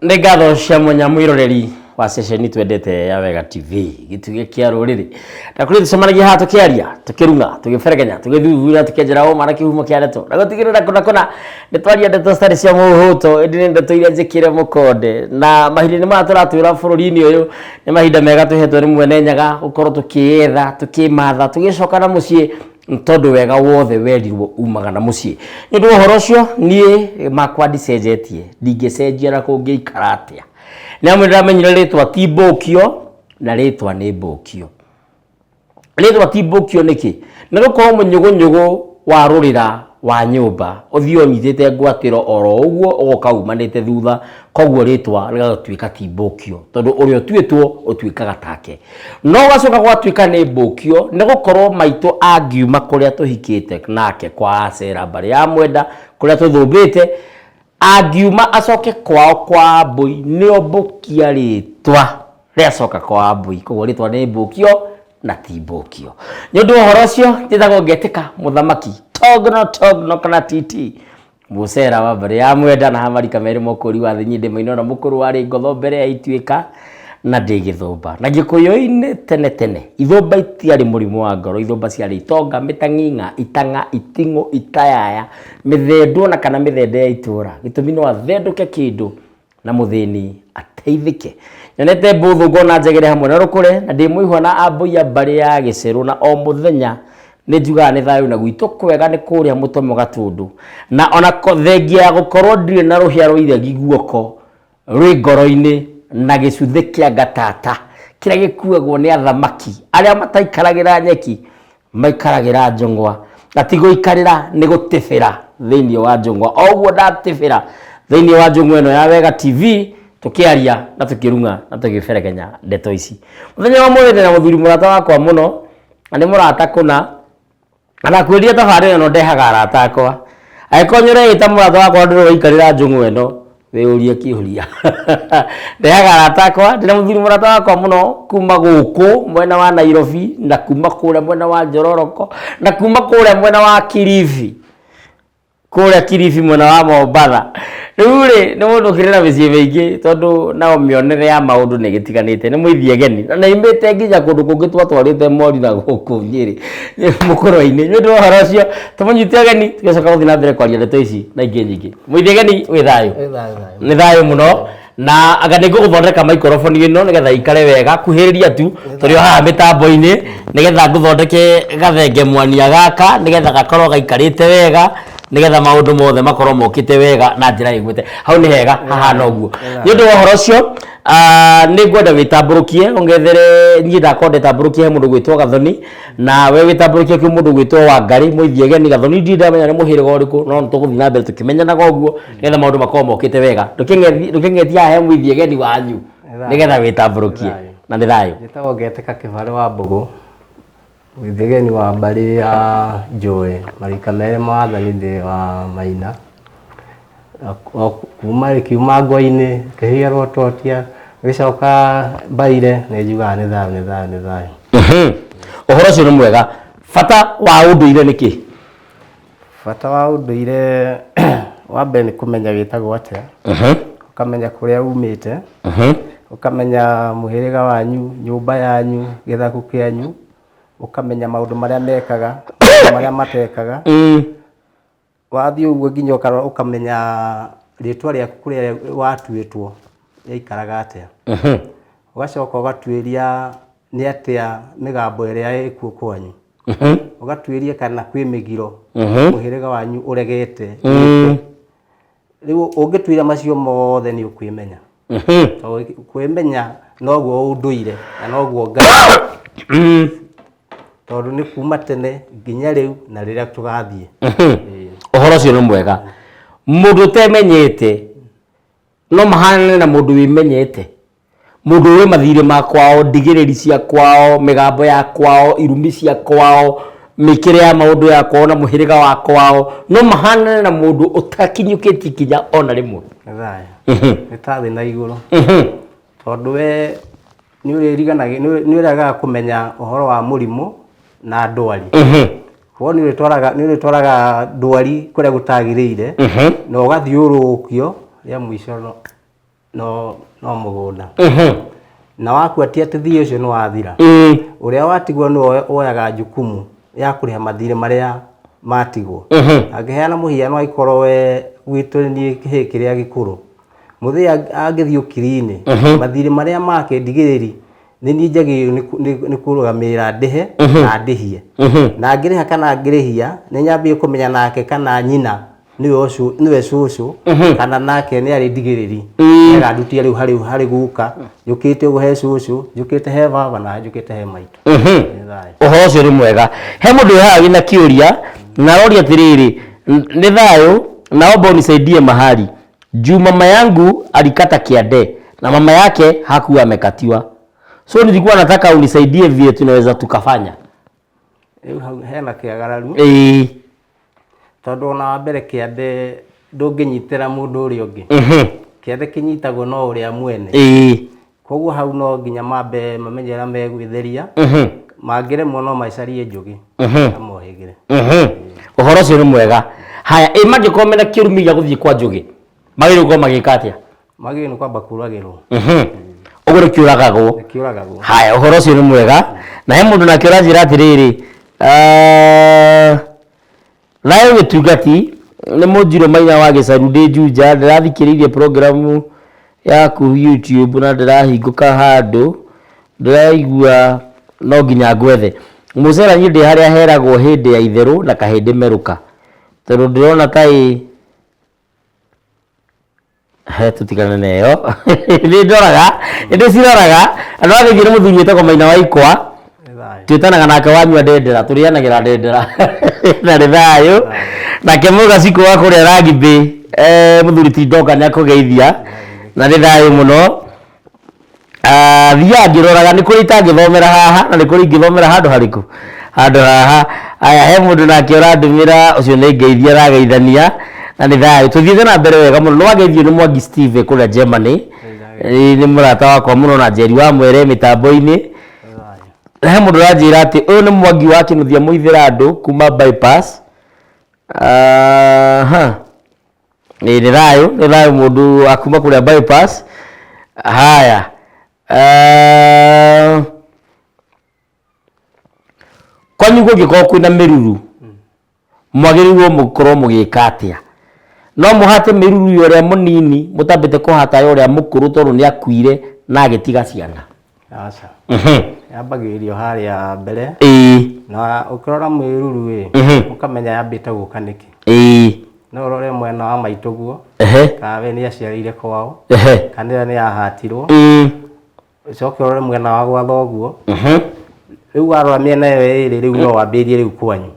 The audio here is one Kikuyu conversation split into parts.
Nĩ ngatho cia mwanya mwĩroreri wa ceceni twendete ya Wega TV, gĩtugĩ kĩa rũrĩrĩ. Na kũrĩ tũcemanagia haha tũkĩaria, tũkĩrung'a, tũgĩberegenya, tũgĩthuthuria, tũkĩenjera ũma na kĩhumo kĩa ndeto. Na gũtigĩrĩra kũna kũna nĩ twaria ndeto citarĩ cia mũhũto, ĩndĩ nĩ ndeto iria njĩkĩre mũkonde. Na mahinda-inĩ maya tũratwĩra bũrũri-inĩ ũyũ nĩ mahinda mega tũhetwo nĩ mwene Nyaga gũkorwo tũkĩyetha, tũkĩmatha, tũgĩcoka na mũciĩ tondũ wega wothe werirwo umaga na mũciĩ. Nĩ ũndũ wa ũhoro ũcio niĩ makwa ndicenjetie, ndingĩcenjia na kũngĩikara atĩa. Nĩ amu nĩndamenyire rĩtwa ti mbũkio na rĩtwa nĩ mbũkio. Rĩtwa ti mbũkio nĩkĩ? Nĩ gũkorwo mũnyũgũnyũgũ wa rũrĩra wa nyũmba ũthiĩ ũnyitĩte ngwatĩro oro ũguo ũgoka umanĩte thutha, koguo rĩtwa rĩgatuĩka ti mbũkio tondũ ũrĩa ũtuĩtwo ũtuĩkaga take. No gwacoka gwatuĩka nĩ mbũkio nĩ gũkorwo maitũ angiuma kũrĩa tũhikĩte nake kwa acera mbarĩ ya Mwenda kũrĩa tũthũmbĩte, angiuma acoke kwao kwa Ambũi nĩo mbũkia rĩtwa rĩacoka kwa Ambũi, koguo rĩtwa nĩ mbũkio na ti mbũkio. Nĩ ũndũ wa ũhoro ũcio njĩtagwo Ngetĩka Mũthamaki Togno Togno kana TT Mũcera wa mbarĩ ya Mwenda na hamarika merĩ mũkũri wa thĩ nyindĩ maina na mũkũrũ warĩ ngotho mbere ya ituĩka na ndĩ gĩthũmba. Na gĩkũyũ-inĩ tene tene ithũmba itiarĩ mũrimũ wa ngoro, ithũmba ciarĩ itonga, mĩtang'ing'a, itang'a, iting'ũ, itayaya, mĩthendũ ona kana mĩthende ya itũra. Gĩtũmi no athendũke kĩndũ na mũthĩni ateithĩke. Nyonete mbũthũ ngona njegere hamwe na rũkũre na ndĩ mũihwa na ambũi a mbarĩ ya gĩcerũ na o mũthenya nĩ njugaga nĩ thayũ na gwitũ kwega nĩ kũrĩa mũtomo gatũndũ na ona thengia ya gũkorwo ndirĩ na rũhĩa rwa iregi guoko rwĩ ngoro-inĩ na gĩcuthĩ kĩa ngatata kĩrĩa gĩkuagwo nĩ athamaki arĩa mataikaragĩra nyeki maikaragĩra njũng'wa na ti gũikarĩra nĩ gũtĩbĩra thĩinĩ wa njũng'wa. O ũguo ndatĩbĩra thĩinĩ wa njũng'wa ĩno ya Wega TV tũkĩaria na tũkĩrung'a na tũgĩberegenya ndeto ici. Mũthenya wa ũmũthĩ ndĩna mũthuri mũrata wakwa mũno na nĩ mũrata kũna na ndakwĩrire tabarĩra ĩno ndehaga arata akwa. Angĩkorwo nĩ ũreĩta mũrata wakwa ndũrĩ waikarĩra njũng'wa ĩno wĩyũrie kĩũria. Ndehaga arata akwa, ndĩna mũthuri mũrata wakwa mũno kuma gũkũ mwena wa Nairobi na kuma kũrĩa mwena wa Njororoko na kuma kũrĩa mwena wa Kilifi, kũrĩa Kilifi mwena wa Mombatha. Rĩu rĩ, nĩ mũndũ ũkĩrĩ na mĩciĩ mĩingĩ tondũ nao mĩonere ya maũndũ nĩ ĩgĩtiganĩte. Nĩ mũithiegeni na nĩ aumĩte nginya kũndũ kũngĩ twatwarĩte mori na gũkũ Nyĩrĩ mũkũrwe-inĩ. Nĩ ũndũ wa ũhoro ũcio tũmũnyite ũgeni tũgĩcoka gũthiĩ na mbere kwaria ndeto ici na ingĩ nyingĩ. Mũithegeni wĩ thayũ? Wĩ thayũ thayũ. Nĩ thayũ mũno na anga nĩ ngũgũthondeka maikoroboni ĩno nĩgetha ikare wega kuhĩrĩria tu tũrĩ o haha mĩtambo-inĩ nĩgetha ngũthondeke gathenge mwania gaka nĩgetha gakorwo gaikarĩte wega nĩgetha maũndũ mothe makorwo mokĩte wega na njĩra ĩgwĩte hau nĩ hega hahana ũguo. Nĩ ũndũ wa ũhoro ũcio nĩ ngwenda wĩtambũrũkie ũngethere niĩ ndakorwo ndetambũrũkie he mũndũ gwĩtwo Gathoni na we wĩtambũrũkie kwĩ mũndũ gwĩtwo Wangarĩ Mũithiegeni. Gathoni ndirĩ ndamenya nĩ mũhĩrĩga ũrĩkũ no nĩ tũgũthiĩ na mbere tũkĩmenyanaga ũguo nĩgetha maũndũ makorwo mokĩte wega. Ndũkĩng'etie haha he Mũithiegeni wanyu nĩgetha wĩtambũrũkie. Na nĩ thayũ. Njĩtagwo Ngetĩka Kĩbarĩ wa Mbũgũ, Mũithiegeni wa mbarĩ ya Njũĩ, marika merĩ ma wathani ndĩ wa Maina. Kuma kiuma ngwa-inĩ, ngĩciarwo Totia, ngĩcoka Mbaire, nĩ njugaga nĩ thayũ nĩ thayũ nĩ thayũ. Ũhoro ũcio nĩ mwega. Bata wa ũndũire nĩ kĩ? Bata wa ũndũire wa mbere nĩ kũmenya wĩtagwo atĩa, ũkamenya kũrĩa umĩte, ũkamenya mũhĩrĩga wanyu, nyũmba yanyu, gĩthaku kĩanyu, ũkamenya maũndũ marĩa mekaga, maũndũ marĩa matekaga. Wathiĩ ũguo nginya ũkarora ũkamenya rĩtwa rĩaku kũrĩa watuĩtwo rĩaikaraga atĩa. Ũgacoka ũgatuĩria nĩ atĩa mĩgambo ĩrĩa ĩkuo kwanyu. Ũgatuĩria kana kwĩ mĩgiro mũhĩrĩga wanyu ũregete. Rĩu ũngĩtuĩria macio mothe nĩ ũkwĩmenya. Tondũ kwĩmenya noguo ũndũire na noguo Ngai. Tondũ nĩ kuma tene nginya rĩu na rĩrĩa tũgathiĩ. Ĩĩ. Ũhoro ũcio nĩ mwega. Mũndũ ũtemenyete no mahanane na mũndũ wĩmenyete. Mũndũ ũĩ mathirĩ ma kwao, ndigĩrĩri cia kwao, mĩgambo ya kwao, irumi cia kwao, mĩkĩre ya maũndũ ya kwao na mũhĩrĩga wa kwao, no mahanane na mũndũ ũtakinyũkĩtie ikinya ona rĩmwe. Nĩ thayũ. Nĩ ta thĩ na igũrũ. Tondũ we nĩ ũrĩriganagĩ nĩ ũregaga kũmenya ũhoro wa mũrimũ na ndwari. Koguo nĩ ũrĩtwaraga nĩ ũrĩtwaraga ndwari kũrĩa gũtagĩrĩire na ũgathiũrũrũkio rĩa mũico no. No mũgũnda. Na wakua ti atĩ thiĩ ũcio nĩ wathira. Ũrĩa watigwo nĩwe woyaga jukumu ya kũrĩha mathirĩ marĩa matigwo. Angĩheana mũhiano, angĩkorwo we gwitũ nĩ niĩ kĩhĩĩ kĩrĩa gĩkũrũ, mũthee angĩthiĩ ũkiri-inĩ, mathirĩ marĩa make ndigĩrĩri nĩ niĩ njagĩrĩirwo nĩ kũrũgamĩrĩra ndĩhe na ndĩhie. Na ngĩrĩha kana ngĩrĩhia, nĩ nyambie kũmenya nake kana nyina nĩwe cũcũ kana nake nĩ arĩ ndigĩrĩri, nĩagandutia rĩu harĩ guka, njũkĩte ũguo he cũcũ, njũkĩte he baba na njũkĩte he maitũ. Nĩ thayũ. Ũhoro ũcio nĩ mwega. He mũndũ wĩ haha wĩna kĩũria na aroria atĩrĩrĩ, "Nĩ thayũ, naomba unisaidie mahali juu mama yangu alikata kiande na mama yake hakuwa amekatiwa, so nilikuwa nataka unisaidie vile tunaweza tukafanya." Rĩu hau hena kĩagararu, tondũ ona wa mbere kĩande ndũngĩnyitĩra mũndũ ũrĩa ũngĩ. Kĩande kĩnyitagwo no ũrĩa mwene. Koguo hau no nginya mambe mamenye ũrĩa megwĩtheria. Mangĩremwo no macarie njũgĩ amohĩgĩre. Ũhoro ũcio nĩ mwega. Haya, ĩ mangĩkorwo mena kĩrumi gĩa gũthiĩ kwa njũgĩ, magĩrĩirwo gũkorwo magĩka atĩa? Magĩrĩirwo nĩ kwamba kũragĩrwo. Ũguo nĩ kĩũragagwo? Nĩ kĩũragagwo. Haya, ũhoro ũcio nĩ mwega. Na he mũndũ nake ũranjĩra atĩrĩrĩ, "Thayũ gĩtungati, nĩ mũnjirũ Maina wa Gĩcaru ndĩ Juja, ndĩrathikĩrĩirie programu yaku YouTube na ndĩrahingũka handũ ndĩraigua no nginya ngwethe. Mũcera niĩ ndĩ harĩa heragwo hĩndĩ ya itherũ na kahĩndĩ merũka, tondũ ndĩrona ta ĩ he tũtigane na ĩyo." Nĩ ndoraga, nĩ ndĩciroraga, na ndĩrageithio nĩ mũthuri wĩtagwo Maina wa Ikwa. Nĩ thayũ. Twĩtanaga nake wanyua ndendera, tũrĩanagĩra ndendera na nĩ thayũ. Nake mũgacikũ wa kũrĩa ragibĩ, mũthuri Tindoka, nĩ akũgeithia na nĩ thayũ mũno. Ah, thiaga ngĩroraga nĩ kũrĩ itangĩthomera haha na nĩ kũrĩ ingĩthomera handũ harĩkũ handũ haha. Aya, he mũndũ nake ũrandũmĩra, ũcio nĩ ngeithia arageithania na nĩ thayũ. Tũthiĩte na mbere wega mũno. Nĩ wageithio nĩ Mwangi Steve kũrĩa Germany. Ĩĩ, nĩ mũrata wakwa mũno na Njeri wa Mwere mĩtambo-inĩ. Nĩ thayũ. Na he mũndũ ũranjĩra atĩ ũyũ nĩ Mwangi wa Kĩnuthia Mũithĩra andũ kuma bypass. Aha. Ĩĩ, nĩ thayũ, nĩ thayũ mũndũ wa kuma kũrĩa bypass. Haya. Kwanyu kũngĩkorwo kwĩna mĩruru, mwagĩrĩirwo mũkorwo mũgĩka atĩa? No mũhate mĩruru ya ũrĩa mũnini mũtambĩte kũhata ya ũrĩa mũkũrũ, tondũ nĩ akuire na agĩtiga ciana? Aca. Yambagĩrĩrio harĩa mbere. Na ũkĩrora mwĩruru ĩ, ũkamenya yambĩte gũka nĩkĩ. No ũrore mwena wa maitũguo kana we nĩ aciarĩire kwao kana ĩyo nĩ yahatirwo. Ũcoke ũrore mwena wa gwa thoguo. Rĩu warora mĩena ĩyo ĩrĩ, rĩu no wambĩrĩrie rĩu kwanyu.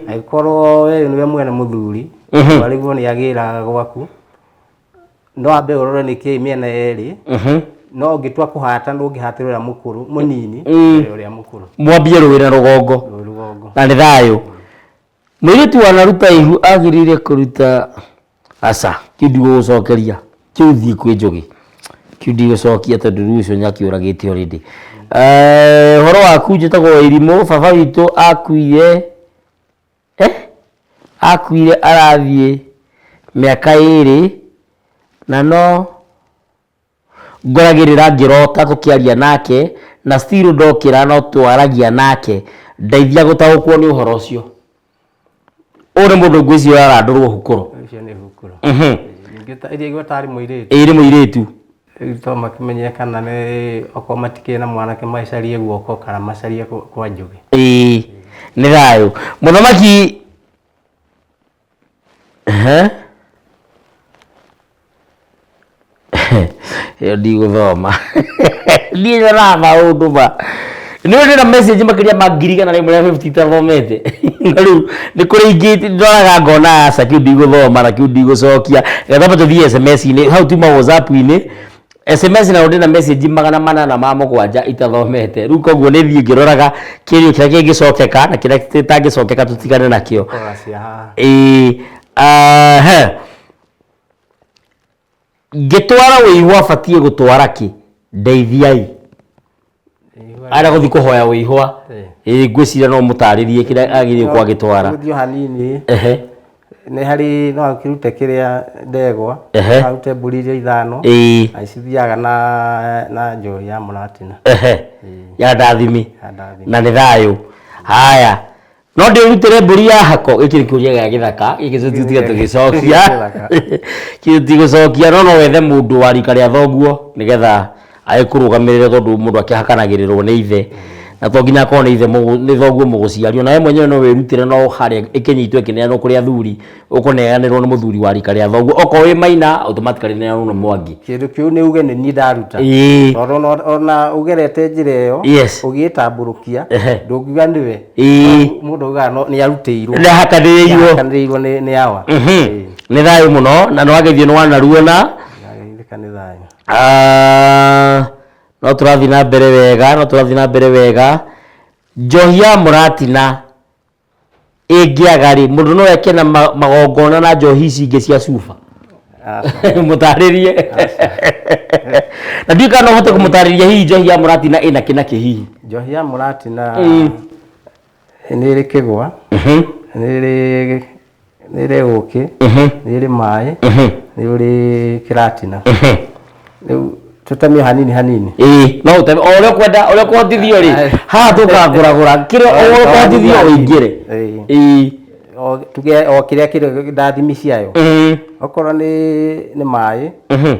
Angĩkorwo we nĩwe mwene mũthuri, warĩguo nĩ agĩraga gwaku, no wambe ũrore nĩkĩ mĩena yerĩ. No ũngĩtua kũhata, ndũngĩhatĩra ũrĩa mũkũrũ mũnini mbere ya ũrĩa mũkũrũ. Mwambie rũĩ na rũgongo. Rũĩ rũgongo. Na nĩ thayũ. Mũirĩtu wanaruta ihu agĩrĩire kũruta? Aca, kĩu ndigũgũcokeria, kĩu thiĩ kwĩ njũgĩ, kĩu ndigũcokia tondũ rĩu ũcio nĩakĩũragĩte already. Ũhoro waku, njĩtagwo Irimũ, baba witũ akuire, akuire arathiĩ mĩaka 2 na no ngoragĩrĩra ngĩrota tũkĩaria nake na still ndokĩra no twaragia nake, ndeithia gũtaũkwo nĩ ũhoro ũcio. Ũyũ nĩ mũndũ ngwĩciria ũrarandũrwo hukũro. Ũcio nĩ hukũro. Ingĩigua tarĩ mũirĩtu. Ĩĩ, nĩ mũirĩtu. Rĩu to makĩmenye kana nĩ okorwo matikĩrĩ na mwanake, macarie guoko kana macarie kwa njũgĩ. Ĩĩ, nĩ thayũ. Mũthamaki. Ehe. Ĩyo ndigũthoma, niĩ nyonaga maũndũ ma nĩ ndĩna message makĩria ma 150,000 itathomete, na rĩu nĩ kũrĩ ingĩ ndoraga ngona aca, kĩu ndigũthoma na kĩu ndigũcokia. Reke twambe tũthiĩ SMS-inĩ hau, tuma WhatsApp-inĩ SMS nayo ndĩna message 807 itathomete rĩu, koguo nĩ thiĩ ngĩroraga kĩũria kĩrĩa kĩngĩcokeka na kĩrĩa gĩtangĩcokeka tũtigane nakĩo. Kũrora cia haha. Ĩĩ, he ngĩtwara wĩihwa batiĩ gũtwara kĩ? Ndeithiai. Arĩa gũthiĩ kũhoya wĩihwa, ĩĩ, ngwĩciria no mũtarĩrie kĩrĩa agĩrĩirwo gũkorwo agĩtwara. Gũthiĩ o hanini. Nĩ harĩ no akĩrute kĩrĩa ndegwa, arute mbũri iria 5. Na icithiaga na njohi ya mũratina. Ya ndathimi. Ya ndathimi. Na nĩ thayũ. Haya. No ndĩrutĩre mbũri ya hako, gĩkĩ nĩ kĩũria gĩa gĩthaka, gĩkĩ tũtiga tũgĩcokia. Tũtigũcokia, no no wethe mũndũ wa rika rĩa thoguo nĩgetha agĩkũrũgamĩrĩre tondũ mũndũ akĩhakanagĩrĩrwo nĩ ithe. Na to nginya akorwo nĩ ithe nĩ thoguo mũgũciari, ona we mwenyewe no wĩrutĩre no harĩa ĩkĩnyitwo ĩkĩneanwo kũrĩ athuri, ũkũneanĩrwo nĩ mũthuri wa rika rĩa thoguo. Okorwo wĩ maina, automatically neanwo nĩ mwangi. Kĩndũ kĩu nĩ uge nĩ niĩ ndaruta. Tondũ ona ũgerete njĩra ĩyo, ũgĩĩtambũrũkia, ndũngiuga nĩwe. Mũndũ augaga no nĩ arutĩirwo. Nĩ ahakanĩrĩirwo. Nĩ ahakanĩrĩirwo nĩ awa. Nĩ thayũ mũno, na nĩ wageithio nĩ wanaruona. Ndageithĩka nĩ thayũ. No tũrathiĩ na mbere wega, no tũrathiĩ na mbere wega. Njohi ya mũratina ĩngĩaga rĩ, mũndũ no eke na magongona na njohi ici ingĩ cia cuba? Mũtarĩrie. Na ndiũĩ kana no ũhote kũmũtarĩria hihi njohi ya mũratina ĩna kĩ na kĩ hihi. Njohi ya mũratina nĩ ĩrĩ kĩgwa, nĩ ĩrĩ ũkĩ, nĩ ĩrĩ maĩ, nĩ ũrĩ kĩratina. Rĩu tũtemie hanini hanini. Ĩĩ, no ũteme o ũrĩa ũkwenda, ũrĩa ũkũhotithio rĩ, haha tũkagũragũra kĩrĩa o ũrĩa ũkũhotithio ũingĩre. Ĩĩ. Tuge o kĩrĩa kĩrĩ ndathimi ciayo. Okorwo nĩ maĩ,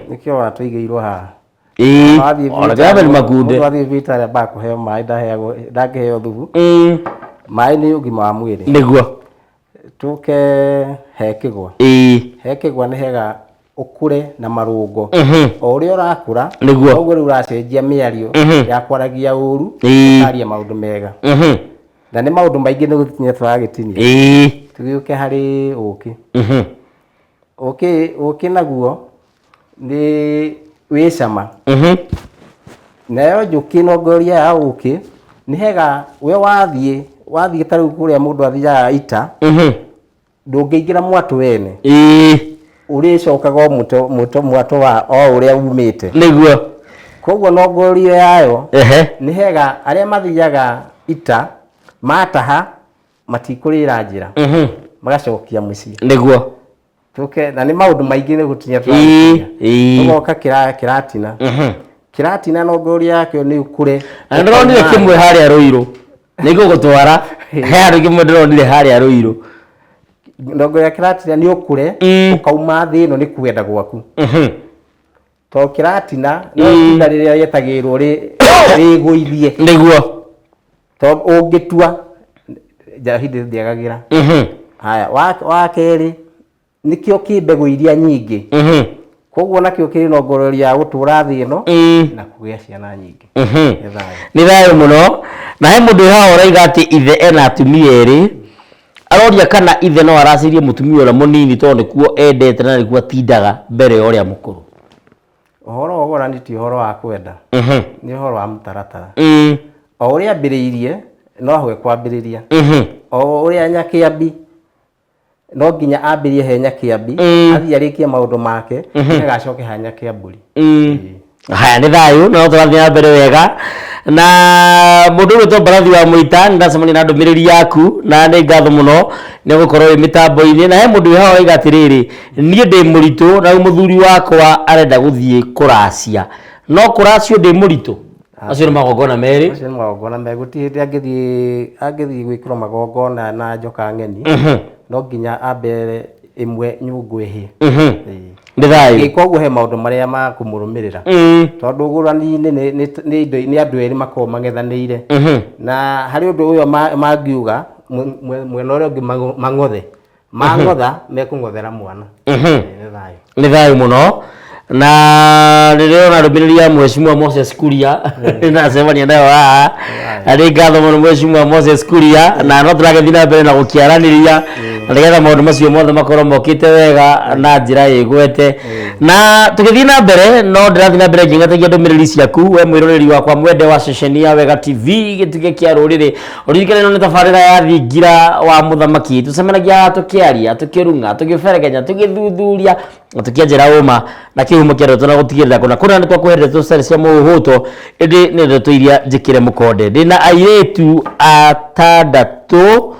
nĩkĩo ona tũigĩirwo haha. Ĩĩ, ona kĩrabe nĩ makunde. Mũndũ athiĩ thibitarĩ ambaga kũheo maĩ, ndaheagwo, ndangĩheo thubu. Maĩ nĩ ũgima wa mwĩrĩ. Nĩguo. Tũke he kĩgwa. He kĩgwa nĩ hega ũkũre na marũngo. O ũrĩa ũrakũra, noguo rĩu ũracenjia mĩario ya kwaragia ũru, ũkaria maũndũ mega. Na nĩ maũndũ maingĩ nĩ gũtinia tũragĩtinia. Tũgĩũke harĩ ũkĩ. Ũkĩ naguo nĩ wĩ cama. Nayo njũkĩ nongoria ya ũkĩ nĩ hega we wathiĩ ta rĩu kũrĩa mũndũ athiaga ita, ndũngĩingĩra mwatũ wene. Ũrĩcokaga o mwatũ wa o ũrĩa umĩte. Koguo nongorio yayo nĩ hega arĩa mathiaga ita mataha matikũrĩra njĩra, magacokia mũciĩ. Tũke na nĩ maũndũ maingĩ nĩ gũtinia tũratinia. Tũgoka kĩratina. Kĩratina nongorio yakĩo nĩ ũkũre. Na ndĩronire kĩmwe harĩa Rũirũ. Nĩ ngũgũtwara. He handũ kĩmwe ndĩronire harĩa Rũirũ. Nongorio ya kĩratina nĩ ũkũre, ũkauma thĩ ĩno nĩ kwenda gwaku. Tondũ kĩratina no itunda rĩrĩa rĩetagĩrĩrwo rĩgũithie. Tondũ ũngĩtua njahi ndĩagagĩra. Haya, wa kerĩ nĩkĩo kĩ mbegũ iria nyingĩ. Koguo nakĩo kĩrĩ na ngorori ya gũtũra thĩ ĩno na kũgĩa ciana nyingĩ. Nĩ thayũ. Nĩ thayũ mũno. Na he mũndũ wĩ haha ũraiga atĩ ithe ena atumia erĩ, aroria kana ithe no aracĩrie mũtumia ũrĩa mũnini tondũ nĩkuo endete na nĩkuo atindaga mbere ya ũrĩa mũkũrũ. Ũhoro wa ũgũrani ti ũhoro wa kwenda, nĩ ũhoro wa mũtaratara. O ũrĩa ambĩrĩirie nowe kwambĩrĩria. O ũrĩa nyakĩambi no nginya ambĩrĩrie he nyakĩambi, athiĩ arĩkie maũndũ make, agacoke ha nyakĩambũri. Haya, nĩ thayũ, na no tũrathiĩ na mbere wega na mũndũ ũgwĩtwo Mbarathi wa Mũita. Nĩ ndacemania na ndũmĩrĩri yaku na nĩ ngatho mũno nĩ gũkorwo wĩ mĩtambo-inĩ. Na he mũndũ wĩ haha waiga atĩrĩrĩ, niĩ ndĩ mũritũ na rĩu mũthuri wakwa arenda gũthiĩ kũracia, no kũracio ndĩ mũritũ? Acio nĩ magongona merĩ. Acio nĩ magongona merĩ. Gũtirĩ hĩndĩ angĩthiĩ gwĩkĩrwo magongona na njoka ng'eni, no nginya ambe ĩmwe nyũngũ ĩhĩe. Nĩ thayũ. Ĩĩ, koguo he maũndũ marĩa ma kũmũrũmĩrĩra. Tondũ ũgũrani-inĩ nĩ andũ erĩ makoragwo mang'ethanĩire. Na harĩ ũndũ ũyũ mangiuga mwena ũrĩa ũngĩ mang'othe. Mang'otha mekũng'othera mwana. Nĩ thayũ. Nĩ thayũ mũno. Na rĩrĩa ndĩrona ndũmĩrĩri ya Mheshimiwa Moses Kuria, nacemania nayo haha, na nĩ ngatho mũno Mheshimiwa Moses Kuria, na no tũragĩthiĩ na mbere na gũkĩaranĩria na nĩgetha maũndũ macio mothe makorwo mokĩte wega na njĩra ĩgwete. Na tũgĩthiĩ na mbere, no ndĩrathiĩ na mbere ngĩng'etagia ndũmĩrĩri ciaku we mwĩroreri wakwa mwende wa ceceni ya Wega TV, gĩtugĩ kĩa rũrĩrĩ. Ũririkane ĩno nĩ tabarĩra ya Thingira wa Mũthamaki. Tũcemanagia haha tũkĩaria, tũkĩrung'a, tũgĩberegenya, tũgĩthuthuria na tũkĩanjĩra ũma na kĩhumo kĩa ndeto na gũtigĩrĩra kũna kũna nĩ twakũhe ndeto citarĩ cia mũhũhũto, ĩndĩ nĩ ndeto iria njĩkĩre mũkonde. Ndĩna airĩtu atandatũ.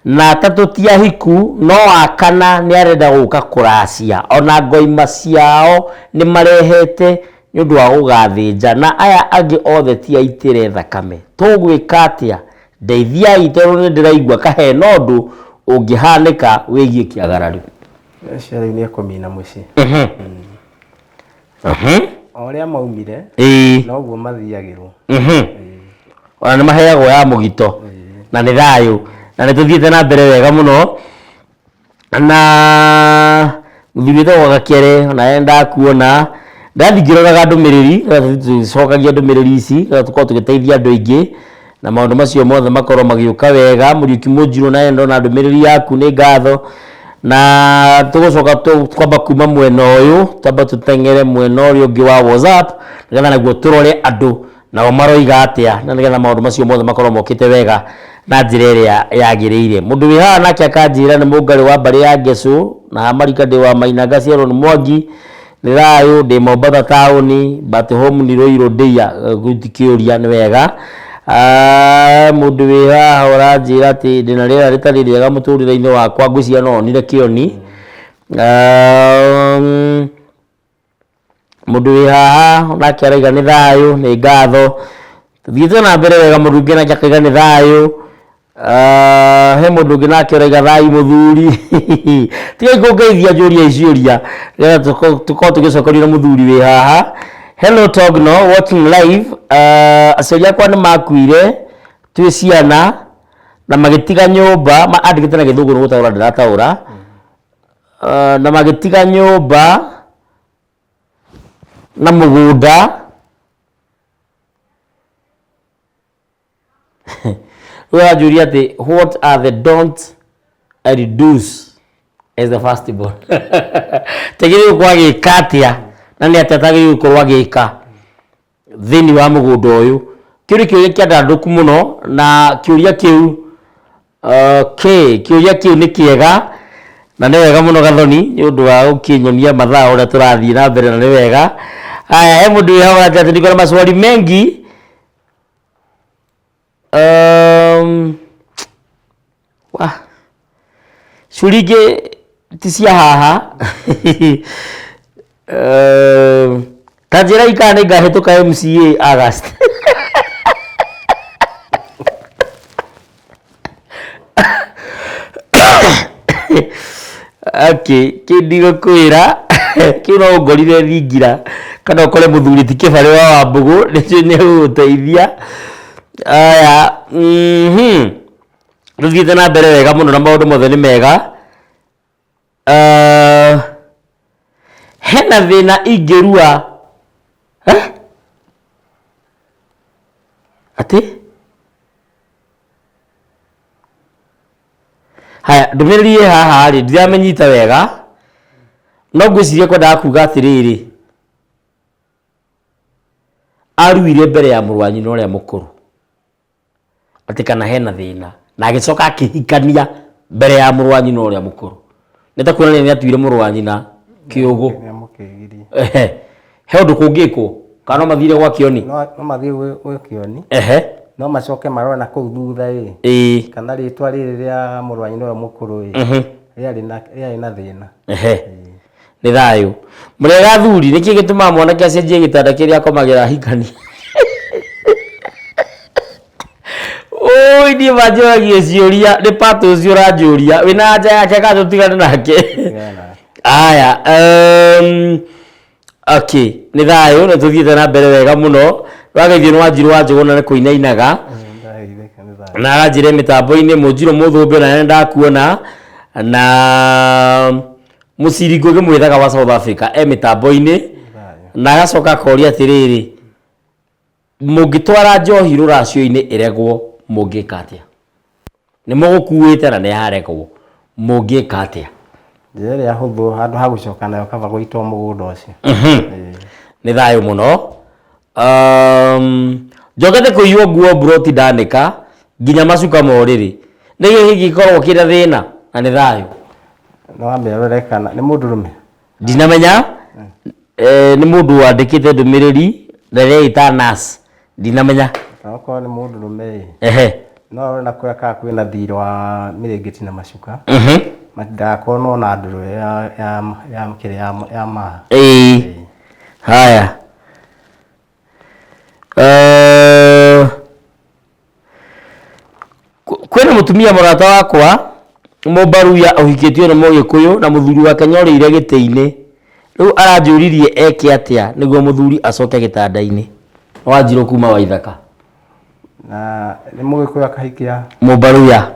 Na atatũ ti ahiku no wa kana nĩ arenda gũka kũracia ona ngoima ciao nĩ marehete nĩ ũndũ wa gũgathĩnja na aya angĩ othe ti aitĩre thakame. Tũgwĩka atĩa? Ndeithiai tondũ nĩ ndĩraigua kahena ũndũ ũngĩhanĩka wĩgiĩ kĩagarari. Ũcio rĩu nĩ ekũmina mũciĩ. O ũrĩa maumire noguo mathiagĩrwo. Ona nĩ maheagwo ya mũgito na nĩ thayũ na nĩ tũthiĩte na mbere wega mũno na mũthuri wĩtagwo Gakere onawe nĩndakuona. Ndathiĩ ngĩroraga ndũmĩrĩri tũgĩcokagia ndũmĩrĩri ici nĩgetha tũkorwo tũgĩteithia andũ aingĩ na maũndũ macio mothe makorwo magĩũka wega. Mũriũki Mũnjirũ nawe nĩndona ndũmĩrĩri yaku nĩ ngatho. Na tũgũcoka kwamba kuma mwena ũyũ twambe tũteng'ere mwena ũrĩa ũngĩ wa WhatsApp nĩgetha naguo tũrore andũ nao maroiga atĩa na nĩgetha maũndũ macio mothe makorwo mokĩte wega na njĩra ĩrĩa yagĩrĩire. Mũndũ wĩ haha nake akanjĩra nĩ mũngarĩ wa mbarĩ ya Ngecũ na Hamarika ndĩ wa Maina ngaciarwo nĩ Mwangi, nĩ thayũ ndĩ Mombatha taũni but home nĩ Ruiru ndĩia gũtikĩũria nĩ wega. Mũndũ wĩ haha ũranjĩra atĩ ndĩna rĩera rĩtarĩ rĩega mũtũrĩre-inĩ wakwa ngwĩciria no onire kĩoni. Mũndũ wĩ haha nake arauga nĩ thayũ, nĩ ngatho. Tũthiĩte na mbere wega mũndũ ũngĩ nake akauga nĩ thayũ. He mũndũ ũngĩ nake ũrauga thayũ mũthuri. Tigai kũngeithia njũria ciũria nĩgetha tũkorwo tũgĩcokerio nĩ mũthuri wĩ haha. Hello Togno watching live. Aciari akwa nĩ makuire twĩ ciana na magĩtiga nyũmba, andĩkĩte na gĩthũngũ nĩ gũtaũra ndĩrataũra. Na magĩtiga nyũmba na mũgũnda rĩu aranjũria atĩ what are the don't and do's as the first born tagĩrĩirwo gũkorwo agĩka atĩa na nĩ atĩa atagĩrĩirwo gũkorwo agĩka thĩinĩ wa mũgũnda ũyũ. Kĩu nĩ kĩũria kĩandandũku mũno na kĩũria kĩu okay, kĩũria kĩu nĩ kĩega na nĩ wega mũno Gathoni nĩ ũndũ wa gũkĩnyonia mathaa ũrĩa tũrathiĩ na mbere na nĩ wega. Haya, he mũndũ wĩ hau aranjĩra atĩ niko na maswali mengi. Wah, ciũria ingĩ ti cia haha. Ta njĩrai kana nĩ ngahĩtũka MCA August. Okay, kĩu ndigũkwĩra, kĩu no ũngorire thingira kana ũkore mũthuri ti Kĩbarĩ wa Wambũgũ nĩ egũgũteithia. Aya, tũthiĩte na mbere wega mũno na maũndũ mothe nĩ mega. Hena thĩna ingĩrua eh? Atĩ? Haya, ndũmĩrĩri ĩ haha rĩ, ndiramĩnyita wega, no ngwĩciria kwendaga kuga atĩrĩrĩ, aruire mbere ya mũrũ wa nyina ũrĩa mũkũrũ. Atĩ kana hena thĩna na agĩcoka akĩhikania mbere ya mũrũ wa nyina ũrĩa mũkũrũ nĩ ta kuonania nĩ atuire mũrũ wa nyina kĩũgũ. Nĩamũkĩgirie. Ehe. He ũndũ kũngĩkwo kana no mathire gwa kĩoni? No mathiĩ gwĩ kĩoni. Ehe. No macoke marore na kũu thutha ĩ. Ĩĩ. Kana rĩtwa rĩrĩ rĩa mũrũ wa nyina ũyũ mũkũrũ ĩ. Rĩarĩ na thĩna. Ehe. Nĩ thayũ. Mũrĩega athuri, nĩkĩ gĩtũmaga mwanake acenjie gĩtanda kĩrĩa akomagĩra ahikania? Ũi niĩ manjũragia ciũria, nĩ Pat ũcio ũranjũria, wĩna anja yake kana tũtigane nake? Aya, okay, nĩ thayũ na tũthiĩte na mbere wega mũno. Wageithio nĩ Wanjirũ wa Njũgũna nĩ kũina ainaga. Na aranjĩra mĩtambo-inĩ Mũnjirũ Mũthũmbĩ ona nĩ ndakuona na Mũciri Ngũgĩ Mwĩthaga wa South Africa e mĩtambo-inĩ na agacoka akoria atĩrĩrĩ, mũngĩtwara njohi rũracio-inĩ ĩregwo mũngĩka atĩa? Nĩ mũgũkuĩte na nĩ yaregwo mũngĩka atĩa? Njĩra ĩrĩa hũthũ handũ ha gũcoka nayo kaba gũitwo mũgũnda ũcio. Nĩ thayũ mũno. Njokete kũiywo nguo mburoti ndanĩka nginya macuka ma ũrĩrĩ. Nĩ kĩĩ kĩngĩkorwo kĩna thĩna na nĩ thayũ? Nĩ wambe ũrore kana nĩ mũndũrũme? Ndinamenya. Nĩ mũndũ wandĩkĩte ndũmĩrĩri na ĩreĩta nurse. Ndinamenya. Okorwo nĩ mũndũrũme ĩ, No arore na kũrĩa kana kwĩna thirĩ wa mĩrĩngĩti na macuka. Ndagakorwo no na ndũrũ ya ya ya kĩrĩa ya ya maha. Ĩĩ. Haya. Eh, kwĩna mũtumia mũrata wakwa mũmbaruya ũhikĩtio nĩ mũgĩkũyũ na mũthuri wake nyorĩire gĩtĩ-inĩ rĩu aranjũririe eke atĩa nĩguo mũthuri acoke gĩtanda-inĩ. Wanjirũ kuma Waithaka. Na nĩ mũgĩkũyũ akahikia mũmbaruya.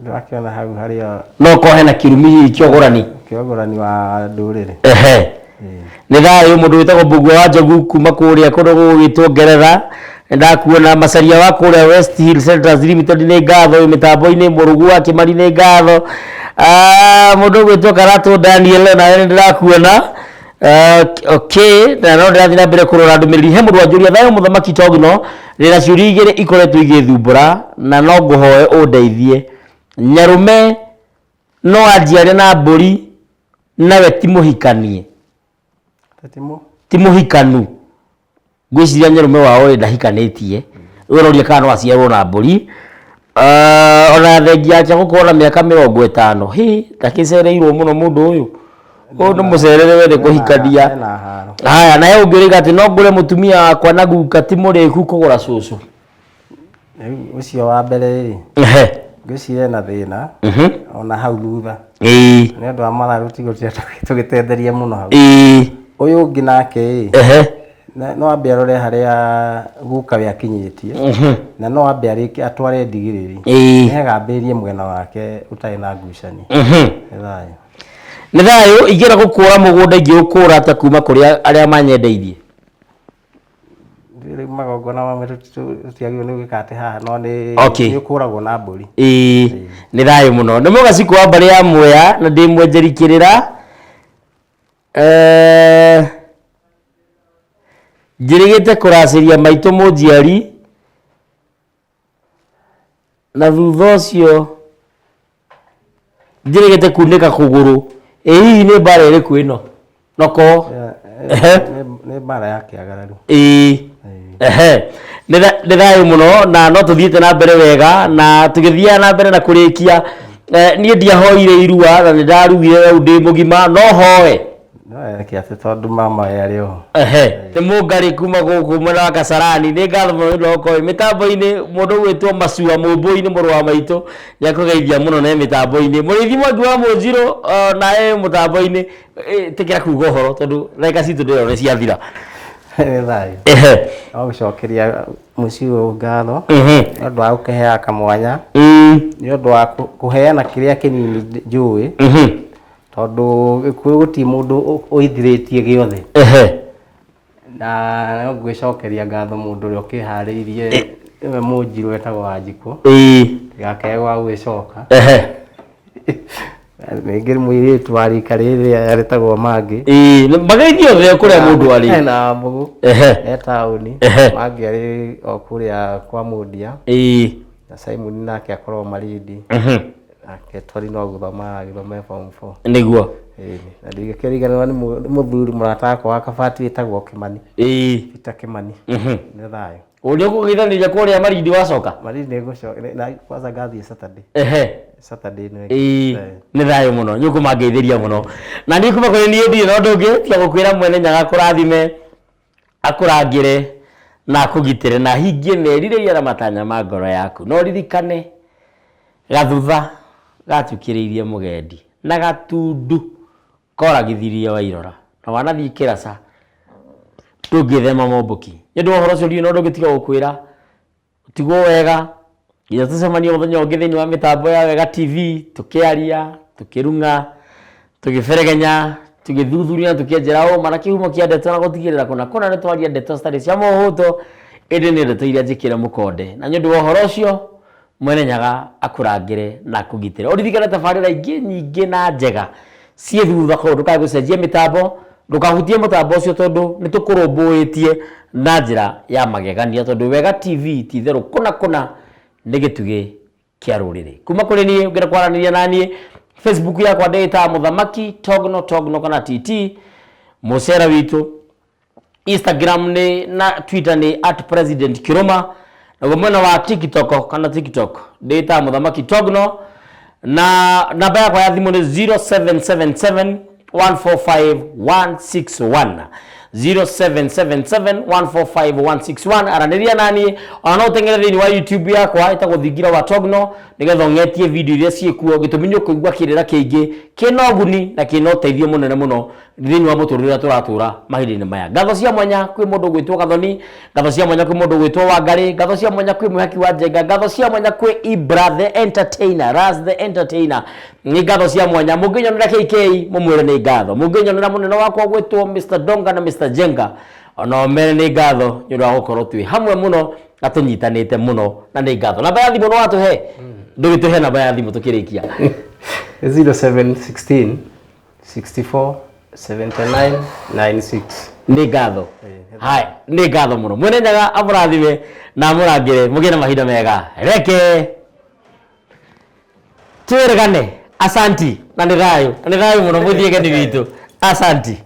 Ndĩrakĩona hau harĩa no korwo hena kĩrumi hihi kĩogũrani. Kĩogũrani wa ndũrĩrĩ. Ehe. Nĩ thayũ mũndũ wĩtagwo Mbũgua wa Njogu kuma kũrĩa kũndũ gũgwĩtwo Ngeretha. Nĩndakuona Macaria wa kũrĩa West Hill Centers Limited nĩ ngatho wĩ mĩtambo-inĩ. Mũrũgu wa Kĩmani nĩ ngatho. Ah, mũndũ ũgwĩtwo Karatũ Daniel nawe nĩ ndĩrakuona. Ah, okay, na no ndĩrathiĩ na mbere kũrora ndũmĩrĩri. He mũndũ wanjũria thayũ mũthamaki Togno, ndĩna ciũria igĩrĩ ikoretwo igĩthumbũra na no ngũhoe ũndeithie. Nyarũme no anjiare na mbũri nawe ti mũhikanie? Ti mũhikanu. Ngwĩciria nyarũme wao rĩ ndahikanĩtie. Rĩu aroria kana no aciarwo na mbũri. Ah, ona thengia yake gũkorwo na mĩaka 50 hi ndakĩcereirwo mũno mũndũ ũyũ. Ũyũ nĩ mũcerere we nĩ kũhikania. Hena haro. Haya, na he ũngĩ ũroiga atĩ no ngũre mũtumia wakwa na guka ti mũrĩku kũgũra cũcũ. Rĩu ũcio wa mbere rĩ, ngwĩciria ena thĩna ona hau thutha. Nĩ ũndũ wa mathaa tũtigũtinda tũgĩtenderia mũno hau. Ũyũ ũngĩ nake ĩ, no ambe arore harĩa guka we akinyĩtie, na no ambe arĩkie atware ndigĩrĩri. Nĩgetha ambĩrĩrie mwena wake ũtarĩ na ngucanio. Nĩ thayũ. Nĩ thayũ. Ingĩenda gũkũra mũgũnda ingĩũkũra atĩa kuma kũrĩ arĩa manyendeirie? Rĩu magongona mamwe tũtiagĩrĩirwo nĩ gwĩka atĩ haha no nĩ nĩ ũkũragwo na mbũri. Ĩĩ, nĩ thayũ mũno. Nĩ mũgacikũ wa mbarĩ ya Mwea na ndĩ mwenjeri kĩrĩra. Njĩrĩgĩte kũracĩria maitũ mũnjiari na thutha ũcio njĩrĩgĩte kunĩka kũgũrũ. Ĩ hihi nĩ mbara ĩrĩkũ ĩno? Noko. Nĩ mbara ya kĩagararu. Ĩĩ. Ehe. Nĩ thayũ mũno na no tũthiĩte na mbere wega na tũgĩthiaga na mbere na kũrĩkia. Niĩ ndiahoire irua na nĩ ndarugire rĩu ndĩ mũgima no hoe. No eke atĩ tondũ mama we arĩ oho. Ehe. Nĩ mũngarĩ kuma gũkũ mwena wa Kasarani. Nĩ ngatho mũno nĩ ũndũ wa gũkorwo wĩ mĩtambo-inĩ. Mũndũ ũgwĩtwo Macua Mũmbũi nĩ mũrũ wa maitũ. Nĩ akũgeithia mũno na e mĩtambo-inĩ. Mũrĩithi Mwangi wa Mũnjirũ naye e mũtambo-inĩ. Ĩtĩkĩra kuga ũhoro tondũ ndagĩka citũ ndĩrona nĩ ciathira. Nĩ thayũ. Ehe. No gũcokeria mũciĩ ũyũ ngatho nĩ ũndũ wa gũkĩheaga kamwanya, nĩ ũndũ wa kũheana kĩrĩa kĩnini njũĩ, tondũ Gĩkũyũ gũtirĩ mũndũ ũithirĩtie gĩothe. Na no ngwĩcokeria ngatho mũndũ ũrĩa ũkĩharĩirie nĩwe Mũnjirũ wetagwo Wanjikũ. Ndigakage gwa gũgĩcoka. Rĩngĩ mũirĩtu wa rika rĩrĩa rĩtagwo Mangĩ. Mageithio othe kũrĩa mũndũ arĩ. Hena Mbũgũ. E taũni. Mangĩ arĩ o kũrĩa kwa Mũndia. Na Simon nake akorwo Malindi. Nake Tori no gũthoma aragĩthoma e form 4. Nĩguo. Na ndingĩkĩriganĩrwo nĩ mũthuri mũrata wakwa wa Kabati wĩtagwo Kĩmani. Peter Kĩmani. Nĩ thayũ. Ũrĩa ũkũgeithanĩria kũrĩa Malindi wacoka? Malindi nĩngũcoka, na kwanza ngathiĩ Saturday. Saturday nĩ Nĩ thayũ mũno, nĩ ũkũmangeithĩria mũno. Na niĩ kuma kũrĩ niĩ ndirĩ na ũndũ ũngĩ tiga gũkwĩra Mwene Nyaga akũrathime, akũrangĩre na akũgitĩre na ahingie merirĩria na matanya ma ngoro yaku. No ririkane gathutha gatukĩrĩirie mũgendi na gatundu koragithirie Wairora na wanathiĩ kĩraca ndũngĩthema mombũki. Nĩ ũndũ wa ũhoro ũcio ndirĩ na ũndũ ũngĩ tiga gũkwĩra tigwo wega nginya tũcemanie mũthenya ũngĩ thĩinĩ wa mĩtambo ya Wega TV tũkĩaria, tũkĩrung'a, tũgĩberegenya, tũgĩthuthuria na tũkĩenjera ũma na kĩhumo kĩa ndeto na gũtigĩrĩra kũna kũna nĩ twaria ndeto citarĩ cia mũhũto ĩndĩ nĩ ndeto iria njĩkĩre mũkonde. Na nĩ ũndũ wa ũhoro ũcio Mwene Nyaga akũrangĩre na akũgitĩre. Ũririkane tabarĩra ingĩ nyingĩ na njega ciĩ thutha, koguo ndũkae gũcenjia mĩtambo, ndũkahutie mũtambo ũcio tondũ nĩ tũkũrũmbũĩtie na njĩra ya magegania, tondũ Wega TV ti itherũ kũna kũna nĩ gĩtugĩ kĩa rũrĩrĩ. Kuma kũrĩ niĩ ũngĩenda kwaranĩria na niĩ, Facebook yakwa ndĩĩtaga Mũthamaki Togno Togno kana TT, mũcera witũ. Instagram nĩ na Twitter nĩ @PresidentKiroma. Naguo mwena wa TikTok kana TikTok ndĩtaga Mũthamaki Togno, na namba yakwa ya thimũ nĩ 0777 145 161, 0777 145 161. Aranĩria naniĩ, ona no ũteng'ere thĩinĩ wa YouTube yakwa ĩtagwo Thingira wa Togno, nĩgetha ũng'etie video iria ciĩkuo. Gĩtũmi nĩ ũkũigua kĩrĩra kĩingĩ kĩna ũguni na kĩna ũteithio mũnene mũno thĩinĩ wa mũtũrĩre ũrĩa tũratũra mahinda-inĩ maya. Ngatho cia mwanya kwĩ mũndũ ũgwĩtwo Gathoni, ngatho cia mwanya kwĩ mũndũ ũgwĩtwo Wangarĩ, ngatho cia mwanya kwĩ Mwĩhaki wa Njenga, ngatho cia mwanya kwĩ Ibra the Entertainer, Ras the Entertainer. Nĩ ngatho cia mwanya. Mũngĩnyonera KK mũmwĩre nĩ ngatho, mũngĩnyonera mũnene wakwa ũgwĩtwo Mr Donga na Mr Jenga, ona mere nĩ ngatho nĩ ũndũ wa gũkorwo twĩ hamwe mũno na tũnyitanĩte mũno, na nĩ ngatho. Namba ya thimũ no watũhe, ndũgĩtũhe namba ya thimũ tũkĩrĩkia. 0716 64 79 96. Nĩ ngatho. Haya, nĩ ngatho mũno. Mwene Nyaga amũrathime na amũrangĩre, mũgĩe na mahinda mega. Reke twĩrĩgane. Asanti, na nĩ thayũ, na nĩ thayũ mũno. Mũthiĩ geni witũ, asanti.